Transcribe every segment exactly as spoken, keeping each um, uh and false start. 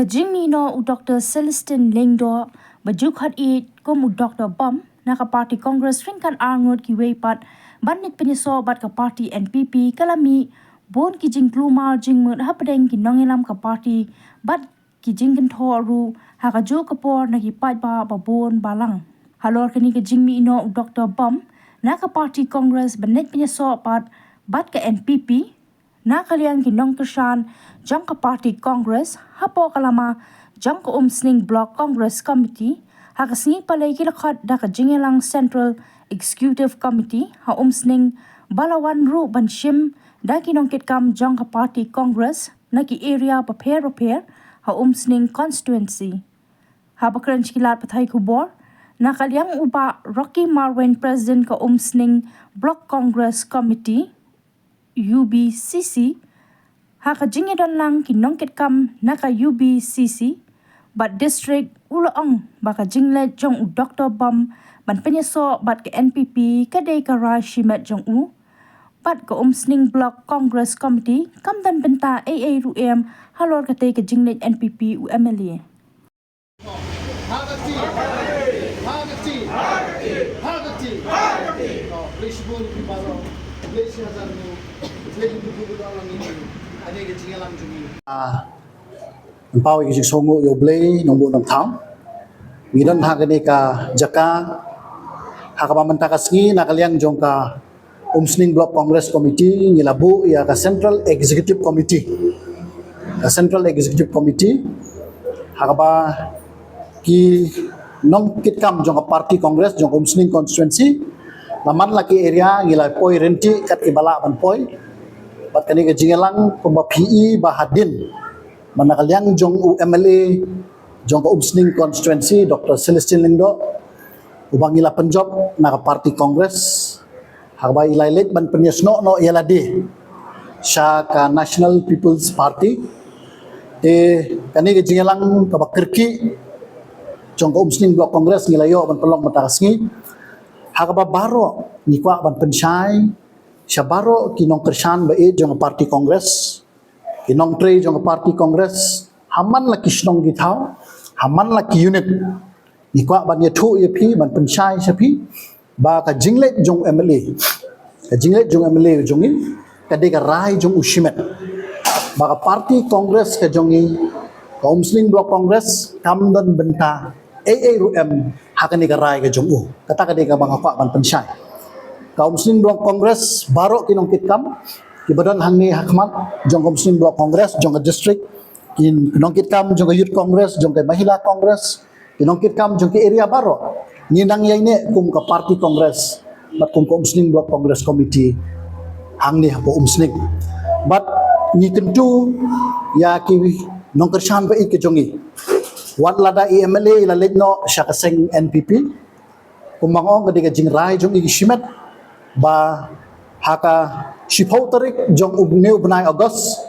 Ka jingmih noh u Doktor Celestine Lyngdoh, ba ju khot ïa kum u Doktor Bom, na ka party Congress ryngkat arngut kiwei pat ban leit pynïasoh bad ka party N P P, ka la mih bun ki jingkulmar jingmut hapdeng ki nongïalam ka party bad ki jingkynthoh ruh ha kajuh ka por na ki paidbah ba bun balang. Halor kane ka jingmih noh u Doktor Bom na ka party Congress ban leit pynïasoh pat bad ka N P P, na ka liang ki nongkyrshan jong ka party Congress hapoh ka lama jong ka Umsning Block Congress Committee, ha ka sngi Palei ki la khot da ka jingïalang Central Executive Committee ha Umsning, ba la wan ruh ban shim da ki nongkitkam jong ka party Congress na ki area bapher bapher ha Umsning constituency. Haba kren sha ki lad pathai khubor, na ka liang u Bah Rocky Marwein, President ka Umsning Block Congress Committee, U B C C, ha ka jingïadon lang ki nongkitkam na ka U B C C bad district, u la ong ba ka jingleit jong u Doktor Bom ban pynïasoh bad ka N P P ka dei ka rai shimet jong u, bad ka Umsning Block Congress Committee kam don bynta ei ei ruh em halor katei ka jingleit N P P u M L A. Ah, pynpaw ïa ka jingsngewnguh ïa U Blei Nongbuh Nongthaw. Ngi don ha kane ka jaka ha kaba mynta ka sngi na ka liang jong ka Umsning Block Congress Committee ngi la buh ïa ka Central Executive Committee. Ka Central Executive Committee ha kaba ki nongkitkam jong ka party Congress jong ka Umsning constituency, la man la ki area ngi la poi rynti kat kiba lah ban poi. Bad kane ka jingïalang kumba phi i ba hadien, man na ka liang jong u M L A jong ka Umsning constituency, Doktor Celestine Lyngdoh, uba ngi la pynjop na ka party Congress, ha kaba i la leit ban pynïasnoh noh ïa lade sha ka National People's Party. Te kane ka jingïalang kaba kyrkieh jong ka Umsning Block Congress ngi la ïoh ban pynlong mynta ka sngi. Ha kaba baroh ngi kwah ban pynshai sha baroh ki nongkyrshan ba ïeit jong ka party Congress, ki nongtrei jong ka party Congress, ha man la ki shnong ki thaw, ha man la ki unit. Ngi kwah ban ïathuh ïa phi, ban pynshai sha phi ba ka jingleit jong M L A, ka jingleit jong M L A jong ngi ka dei ka rai jong u shimet. Ba ka party Congress ka jong ngi, ka Umsning Block Congress, kam don bynta ei ei ruh em ha kane ka rai ka jong u. Kata ka dei kaba nga kwah ban pynshai. Ka Umsning Block Congress, baroh ki nongkitkam kiba don hangne ha khmat jong ka Umsning Block Congress jong ka district, ki nongkitkam jong ka Youth Congress, jong ka Mahila Congress, ki nongkitkam jong ki area baroh, ngi nang ïaineh kum ka party Congress bad kum ka Umsning Block Congress Committee hangne hapoh Umsning. Bad ngi kyntu ïa ki nongkyrshan ba ïeit ka jong ngi, wat lada i M L A i la leit noh sha ka seng N P P, kumba nga ong ka dei ka jingrai jong i ki shimet ba ha ka shiphew tarik jong une u bnai August,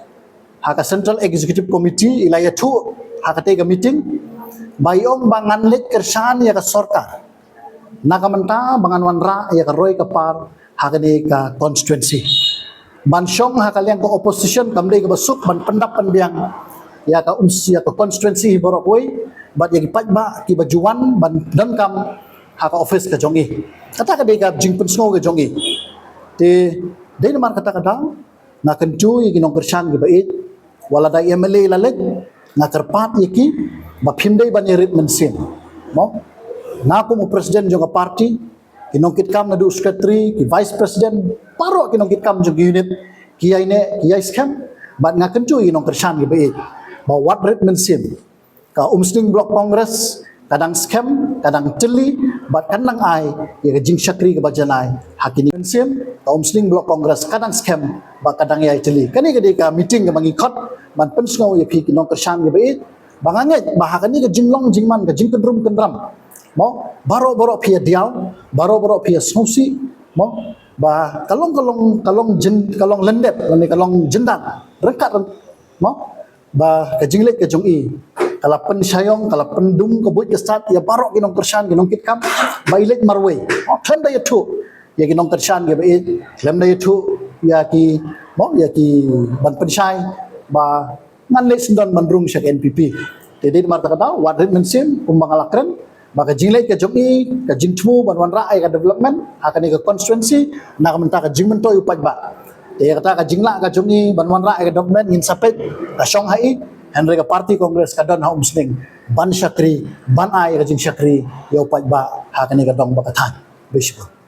ha ka Central Executive Committee i la ïathuh ha katei ka meeting ba i ong ba ngan leit kyrshan ïa ka sorkar na ka mynta ba ngan wanrah ïa ka roi ka par ha kane ka constituency. Ban shong ha ka liang ka opposition kam dei kaba suk ban pyndap pynbiang ïa ka Umsning, ïa ka constituency hi baroh kawei bad ïa ki paidbah kiba ju wan ban donkam ha ka office ka jong i. Kata ka dei ka jingpynsngew ka jong i. Te dei namar kata ka daw nga kyntu ïa ki nongkyrshan kiba ïeit, wat lada i M L A i la leit, nga kyrpad ïa ki ba phim dei ban ïarit mynsiem. Mo, nga kum u president jong ka party, ki nongkitkam naduh u secretary, ki vice president, baroh ki nongkitkam jong ki unit, ki ïaineh, ki ïai skhem. Bad nga kyntu ïa ki nongkyrshan kiba ïeit ba wat rit mynsiem. Ka Umsning Block Congress ka dang skhem, ka dang tylli bad kan dang ai ïa ka jingshakri kaba janai ha kine. Mynsiem, ka Umsning Block Congress ka dang skhem bad ka dang ïai tylli. Kane ka dei ka meeting kaba ngi khot ban pynsngew ïa phi ki nongkyrshan kiba ïeit ba nga ngeit ba ha kane ka jinglong jingman, ka jingkyndrum kyndram, mo, baroh baroh phi ïa diaw, baroh baroh phi ïa sngewsih, mo, ba ka long, ka long, ka long jin, ka long lyndet lane ka long jyndat ryngkat, mo, ba ka jingleit ka jong i ka la pynshaiong, ka la pyndum ka buit ka stad ïa baroh ki nongkyrshan, ki nongkitkam ba i leit marwei. Mo, khlem da ïathuh ïa ki nongkyrshan kiba ïeit, khlem da ïathuh ïa ki, mo, ïa ki ban pynshai ba ngan leit syndon ban rung sha ka N P P. Te dei namar kata ka daw, wat rit mynsiem, kumba nga la kren, ba ka jingleit ka jong i, ka jingthmu ban wanrah ïa ka development ha kane ka constituency, na ka bynta ka jingmyntoi u paidbah. Te ïa kata ka jinglah ka jong i ban wanrah ïa ka development ngin sa peit ka shong ha i, hynrei ka party Congress ka don ha Umsning ban shakri, ban ai ïa ka jingshakri ïa u paidbah ha kane ka dong bad ka thaiñ. Khublei shibun.